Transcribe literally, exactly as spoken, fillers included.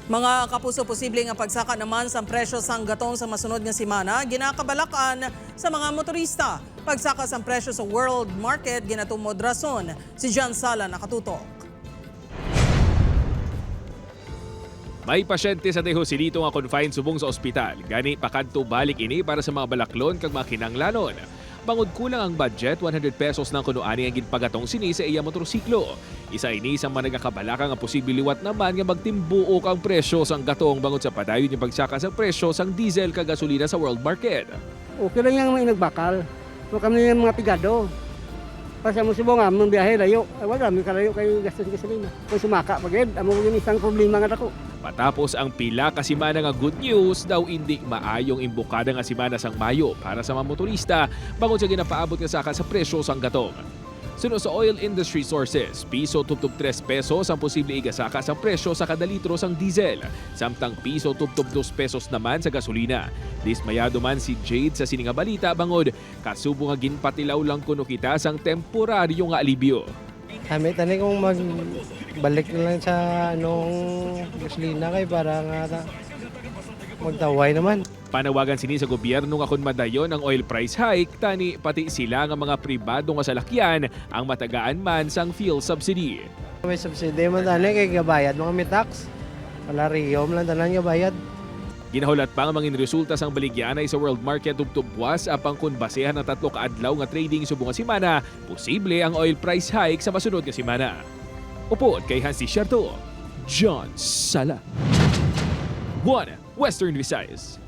Mga kapuso, posible nga pagsaka naman sang presyo sang gatong sa masunod nga semana ginakabalakan sa mga motorista. Pagsaka sang presyo sa world market ginatumod rason. Si John Sala nakatutok. May pasyente sa Tejosilito nga confined subong sa ospital. Gani, pakadto balik ini para sa mga balaklon kag mga kinahanglanon. Bangod kulang ang budget, one hundred pesos lang kuno ani ang ginpagatong sini sa iya motorsiklo. Isa ini sa mga nagakabalaka nga posible liwat naman nga magtimbuok ang presyo sang gatong bangod sa padayon nga pagsaka sang presyo sang diesel kag gasolina sa world market. Okay lang yang may nagbakal. So kami yung mga pigado. Para sa mo subong nga, mong biyahe layo. Ay, wala, may kalayo kay gastos gasolina. Kung sumaka pa gid, amo yung isang problema nga dako. Matapos ang pila ka semana nga good news, daw indi maayong imbukada nga semana sang Mayo para sa mga motorista bangod sa ginapaabot nga saka sa presyo sang gatong. Suno sa oil industry sources, piso tubtob tres pesos ang posible igasaka sang presyo sa kada litro sang diesel, samtang piso tubtob dos pesos naman sa gasolina. Dismayado man si Jade sa sini nga balita bangod kasubo nga ginpatilaw lang kuno kita sang temporaryo nga alibyo. Kami tani kung magbalik na lang sa anong gasolina kay para nga ta- magtaway naman. Panawagan sini sa gobyerno nga kon madayon ang oil price hike, tani pati sila nga mga pribado nga salakyan ang matagaan man sang fuel subsidy. May subsidy man tani kay gabayad mga may tax. Wala riyom lang tanan gabayad. Ginahulat pa nga mangin resulta sang baligyanay sa world market tubtob buwas, apang kon basehan ang tatlo ka adlaw nga trading subong nga semana, posible ang oil price hike sa masunod nga semana. Upod kay Hans Desierto, John Sala, One Western Visayas.